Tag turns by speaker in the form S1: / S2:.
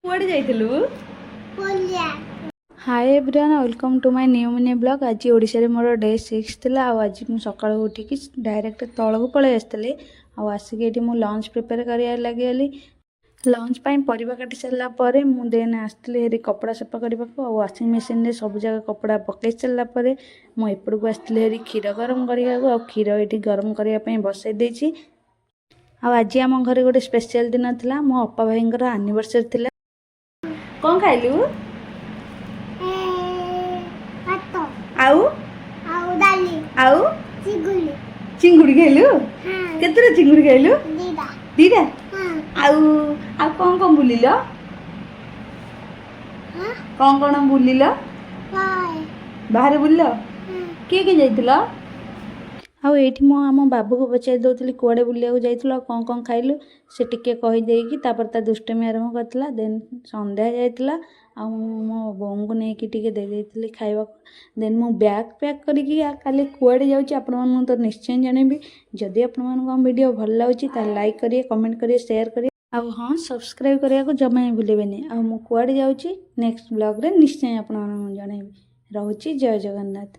S1: କୁଆଡ଼େ ଯାଇଥିଲୁ?
S2: Hi everyone, welcome to my new mini vlog. ଆଜି ଓଡ଼ିଶାରେ ମୋର ଡେ 6 ଥିଲା ଆଉ ଆଜି ମୁଁ ସକାଳୁ ଉଠିକି ଡାଇରେକ୍ଟ ତଳକୁ ପଳେଇ ଆସିଥିଲି ଆଉ ଆସିକି ଏଠି ମୁଁ ଲଞ୍ଚ ପ୍ରିପେୟାର କରିବାରେ ଲାଗିଗଲି। ଲଞ୍ଚ ପାଇଁ ପରିବା କାଟି ସାରିଲା ପରେ ମୁଁ ଦେନ୍ ଆସିଥିଲି ହେରି କପଡ଼ା ସଫା କରିବାକୁ। ଆଉ ୱାସିଂ ମେସିନ୍ରେ ସବୁ ଜାଗା କପଡ଼ା ପକାଇ ସାରିଲା ପରେ ମୁଁ ଏପଟକୁ ଆସିଥିଲି ହେରି କ୍ଷୀର ଗରମ କରିବାକୁ। ଆଉ କ୍ଷୀର ଏଇଠି ଗରମ କରିବା ପାଇଁ ବସାଇ ଦେଇଛି। ଆଉ ଆଜି ଆମ ଘରେ ଗୋଟେ ସ୍ପେଶିଆଲ ଦିନ ଥିଲା, ମୋ ଅପା ଭାଇଙ୍କର ଆନିଭର୍ସରୀ ଥିଲା।
S1: କ'ଣ ଖାଇଲୁ?
S3: ଭାତ।
S1: ଆଉ?
S3: ଆଉ ଡାଲି।
S1: ଆଉ?
S3: ଚିଙ୍ଗୁଡ଼ି।
S1: ଚିଙ୍ଗୁଡ଼ି ଖାଇଲୁ?
S3: ହଁ।
S1: କେତେଟା ଚିଙ୍ଗୁଡ଼ି ଖାଇଲୁ?
S3: 2ଟା।
S1: 2ଟା?
S3: ହଁ।
S1: ଆଉ ଆଉ କ'ଣ କ'ଣ ବୁଲିଲ?
S3: ହଁ।
S1: କ'ଣ କ'ଣ ବୁଲିଲ?
S3: ବାଏ।
S1: ବାହାରେ ବୁଲିଲ?
S3: ହଁ।
S1: କିଏ କିଏ ଯାଇଥିଲ?
S2: ଆଉ ଏଇଠି ମୁଁ ଆମ ବାବୁକୁ ପଚାରି ଦେଉଥିଲି, କୁଆଡ଼େ ବୁଲିବାକୁ ଯାଇଥିଲୁ ଆଉ କ'ଣ କ'ଣ ଖାଇଲୁ? ସେ ଟିକେ କହିଦେଇକି ତାପରେ ତା ଦୁଷ୍ଟମି ଆରମ୍ଭ କରିଥିଲା। ଦେନ୍ ସନ୍ଧ୍ୟା ଯାଇଥିଲା ଆଉ ମୁଁ ମୋ ବୋଉଙ୍କୁ ନେଇକି ଟିକେ ଦେଇ ଦେଇଥିଲି ଖାଇବାକୁ। ଦେନ୍ ମୁଁ ବ୍ୟାଗ୍ ପ୍ୟାକ୍ କରିକି କାଲି କୁଆଡ଼େ ଯାଉଛି, ଆପଣମାନଙ୍କୁ ତ ନିଶ୍ଚୟ ଜଣେଇବି। ଯଦି ଆପଣମାନଙ୍କୁ ଆମ ଭିଡ଼ିଓ ଭଲ ଲାଗୁଛି, ତାହେଲେ ଲାଇକ୍ କରିବେ, କମେଣ୍ଟ କରିବେ, ସେୟାର କରିବେ ଆଉ ହଁ, ସବସ୍କ୍ରାଇବ୍ କରିବାକୁ ଜମା ବି ଭୁଲିବେନି। ଆଉ ମୁଁ କୁଆଡ଼େ ଯାଉଛି, ନେକ୍ସଟ ବ୍ଲଗ୍ରେ ନିଶ୍ଚୟ ଆପଣମାନଙ୍କୁ ଜଣେଇବି। ରହୁଛି, ଜୟ ଜଗନ୍ନାଥ।